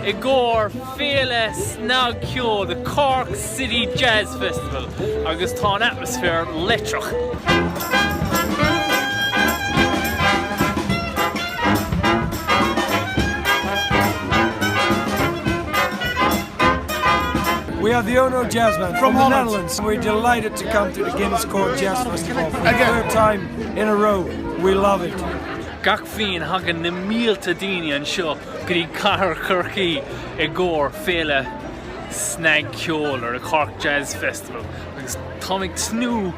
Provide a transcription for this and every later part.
i gcomhair Féile Snagcheoil, the Cork City Jazz Festival, agus tá an atmaisféar leictreach. We are the Ono Jazz Band from, from the Netherlands. We're delighted to come to the Guinness Cork Jazz Festival for the third time in a row. We love it. Gach bhliain thagann na mílte daoine anseo go dtí cathair Chorcaí i gcomhair féile snagcheoil or the Cork Jazz Festival agus táim ag tnúth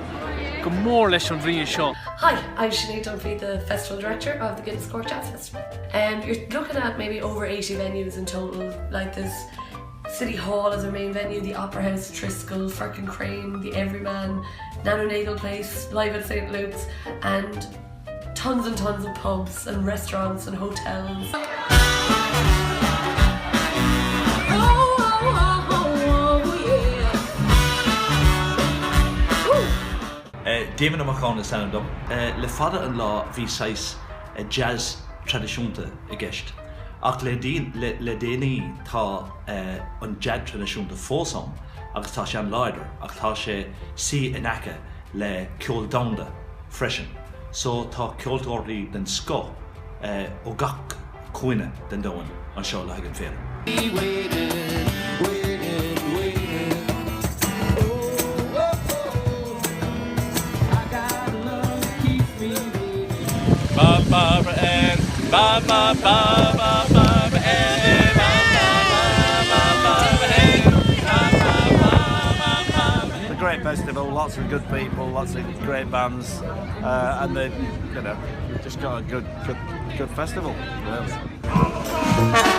go mór leis an bhliain seo. Hi, I'm Sinead Dunphy, the Festival Director of the Guinness Cork Jazz Festival. Um, you're looking at maybe over 80 venues in total, like there's City Hall as our main venue, the Opera House, Triskel, Firkin Crane, the Everyman, Nano Nagle Place, Live at St Luke's and tons and tons of pubs and restaurants and hotels. Damon Ó Macháin is ainm dom. Le fada an lá bhí saghas jazz traidisiúnta i gceist. Ach le déanaí tá an jazz traidisiúnta fós ann agus tá sé an-láidir ach tá sé suí in aice le ceol domhanda freisin. So tá ceoltóirí den scoth ó gach cúinne den domhan anseo le haghaidh an féile. It's a great festival, lots of good people, lots of great bands, uh, and they, you know, we've just got a good, good, good festival. Yeah.